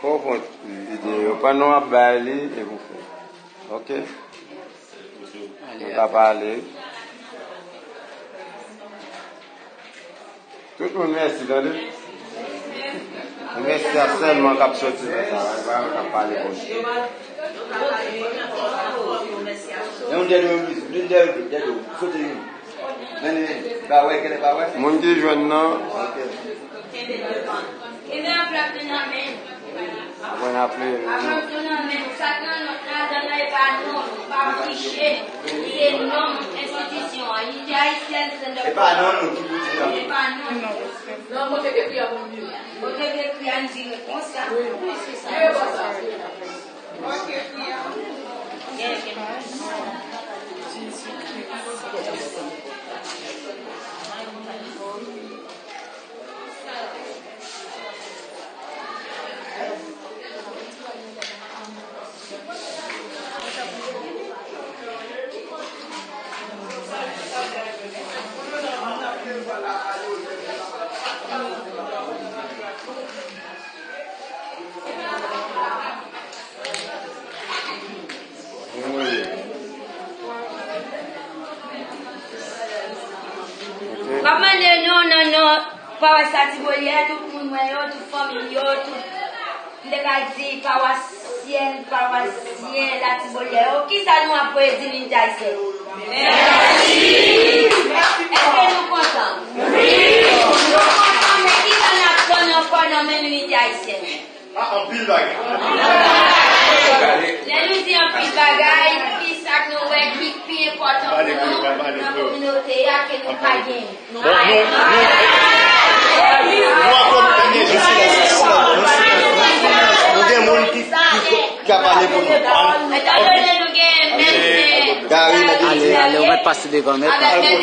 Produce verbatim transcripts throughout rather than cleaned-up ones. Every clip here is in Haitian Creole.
Fò w pran videyo pandan w ap bay li e pou fè. Oke? Nou ka pale. Tout moun mèsi, tande? E mèsi a sèlman k ap soti nan sa, pa yo k ap pale konsa. Youn dèyè youn, youn dèyè youn, dèyè youn. Sote youn. Mennen, mennen. Ba wè, genlè ba wè. Moun ki jwenn nan. Oke. Kenbe devan. Kenbe anvlòp li nan men. Aprann aple. Aprann pran nan men. Sa k nan nòt ladan nan e pa non, pa triche. Se non enstitisyon an. Inite Ayisyèn, se non. E pa non, non, ki pou di non. E pa non. Non, kote ke pri a pou vini. Kote ke pri a n vire konsa. Wi. Se sa. M ap mande nou nan non pawas Latibolyè, tout moun mwen yo, tout fanmi m yo, tout, m te ka di pawasyèn, pawasyen Latibolyè yo, kisa nou ap voye di Linite Ayisyèn? Mèsi! Èske nou kontan? Wi! Nou kontan, men kisa n ap tann ankò nan men Linite Ayisyèn? Ah, anpil bagay. Lè nou di anpil bagay, ki sa k nou wè ki pi enpòtan pou nou nan kominote a ke nou pa genyen? Bon, nou, nou, nou ankò, nou, nou gen moun ki, ki, ki ap pale pou nou. Etandone nou gen mèt Gary, ale, ale, ou mèt pase devan, mèt. Avèk mèt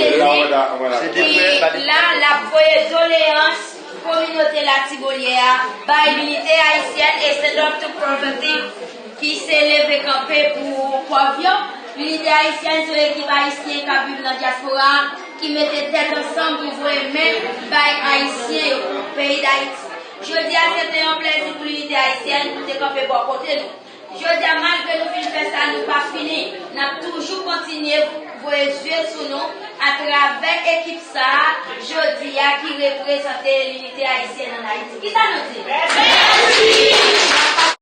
Eze, ki la, l ap voye doleyans kominote Latibolyè a bay Linite Ayisyèn e Stand Up to Poverty ki se leve kanpe pou pòv yo. Linite Ayisyèn se yon ekip ayisyen k ap viv nan dyaspora a ki mete tèt ansanm pou voye men bay Ayisyen yo, peyi Dayiti. Jodi a, se te yon plèzi pou Linite Ayisyèn pou te kanpe bò kote nou. Jodi a, malgre nou fin fè sa, nou pa fini. N ap toujou kontinye voye zye sou nou atravè ekip sa a, jodi a, ki reprezante Linite Ayisyèn ann Ayiti. Kisa nou di? Mèsi!